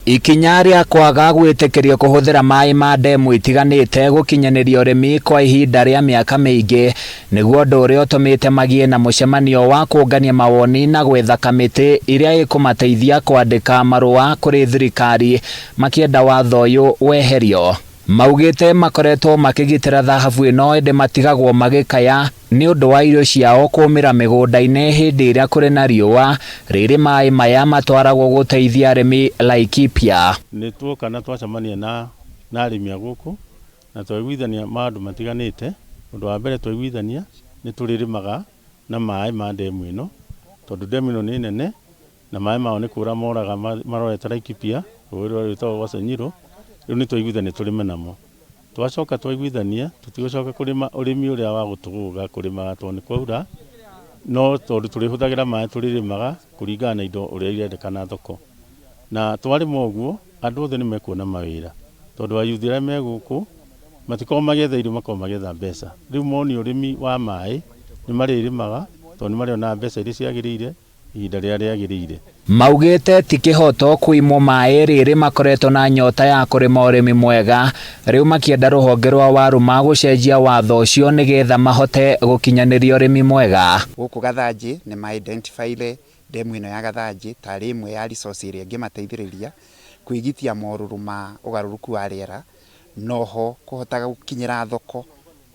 Ikinya rĩa kwaga gwĩtĩkĩrio kũhũthĩra maĩ ma ndemu itiganĩte gũkinyanĩria ũrĩmi kwa ihinda rĩa mĩaka mĩingĩ nĩguo ũndũ ũrĩa ũtũmĩte magĩe na mũcemanio wa kũngania mawoni na gwetha kamĩtĩ ĩrĩa ĩkũmateithia kwandĩka marũa kũrĩ thirikari makĩenda watho ũyũ weherio. Maugĩte makoretwo makĩgitĩra thahabu ĩno ĩndĩ matigagwo magĩkaya nĩ ũndũ wa irio ciao kũũmĩra mĩgũnda-inĩ hĩndĩ ĩrĩa kũrĩ na riũa rĩrĩ maĩ maya matwaragwo gũteithia arĩmi Laikipia. Nĩ tuoka na twacemania na na arĩmi a gũkũ na twaiguithania maũndũ matiganĩte. Ũndũ wa mbere twaiguithania nĩ tũrĩrĩmaga na maĩ ma ndemu ĩno tondũ ndemu ĩno nĩ nene na maĩ mayo nĩ kũra moraga marorete Laikipia, rũĩ rũrĩa rwĩtagwo rwa Senyiro, rĩu nĩ twaiguithania tũrĩme namo. Twacoka twaiguithania tũtigũcoka kũrĩma ũrĩmi ũrĩa wa gũtũgũga kũrĩmaga tondũ nĩ kwaura, no tondũ tũrĩhũthagĩra maĩ tũrĩrĩmaga kũringana na indo ũrĩa irendekana thoko. Na twarĩma ũguo andũ othe nĩ mekuona mawĩra tondũ ayuthi arĩa me gũkũ matikoragwo magĩetha irio makoragwo magĩetha mbeca. Rĩu monio ũrĩmi wa maĩ nĩ marĩrĩmaga tondũ nĩ marĩonaga mbeca iria ciagĩrĩire ihinda rĩrĩa rĩagĩrĩire. Maugĩte ti kĩhoto kũimwo maĩ rĩrĩ makoretwo na nyota ya kũrĩma ũrĩmi mwega, rĩu makĩenda rũhonge rwa Waruma gũcenjia watho ũcio nĩgetha mahote gũkinyanĩria ũrĩmi mwega. Gũkũ Gathanjĩ nĩ ma identify-ire ndemu ĩno ya Gathanjĩ tarĩ ĩmwe ya resource ĩrĩa ĩngĩmateithĩrĩria kwĩgitia morũrũ ma ũgarũrũku wa rĩera, na oho kũhotaga gũkinyĩra thoko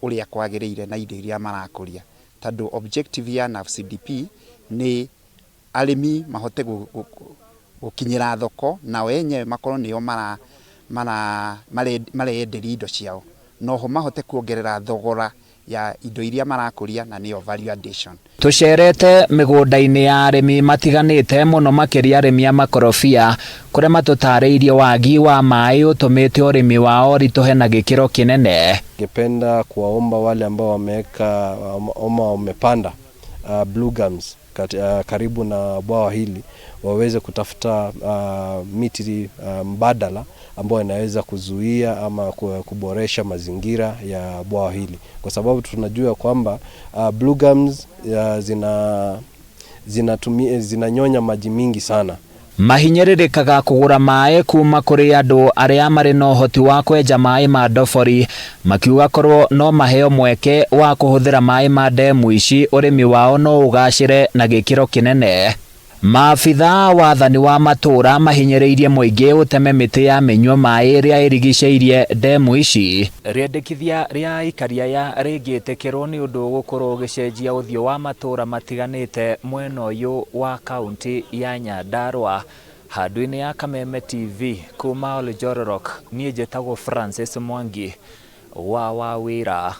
ũrĩa kwagĩrĩire na indo iria marakũria. Tondũ objective ya NAVCDP nĩ arĩmi mahote gũkinyĩra thoko nao enyewe makorwo nĩo mareyenderia indo ciao, na oho mahote kuongerera thogora ya indo iria marakũria na nĩyo value addition. Tũcerete mĩgũnda-inĩ ya arĩmi matiganĩte mũno makĩria arĩmi a makorobia kũrĩa matũtarĩirie wagi wa maĩ ũtũmĩte ũrĩmi wao ũritũhe na gĩkĩro kĩnene. Ningependa kuwaomba wale ambao wameweka ama wamepanda blue gums karibu na bwawa hili waweze kutafuta miti mbadala ambayo inaweza kuzuia ama kuboresha mazingira ya bwawa hili, kwa sababu tunajua kwamba blue gums zinanyonya maji mingi sana. Mahinyĩrĩrĩkaga kũgũra maĩ kuma kũrĩ andũ arĩa marĩ na ũhoti wa kwenja maĩ ma ndobori, makiuga korwo no maheo mweke wa kũhũthĩra maĩ ma ndemu ici ũrĩmi wao no ũgacĩre na gĩkĩro kĩnene. Maabitha wathani wa matũũra mahinyĩrĩirie mũingĩ ũteme mĩtĩ ya mĩnyua maĩ ĩrĩa ĩrigicĩirie ndemu ici. Rĩendekithia rĩa aikari aya rĩngĩtĩkĩrwo nĩ ũndũ ũgũkorwo ũgĩcenjia ũthiũ wa matũũra matiganĩte mwena ũyũ wa kaunti ya Nyandarua. Handũ-inĩ ya Kameme TV kuma Oljororok, niĩ njĩtagwo Francis Mwangi wa Wawĩra.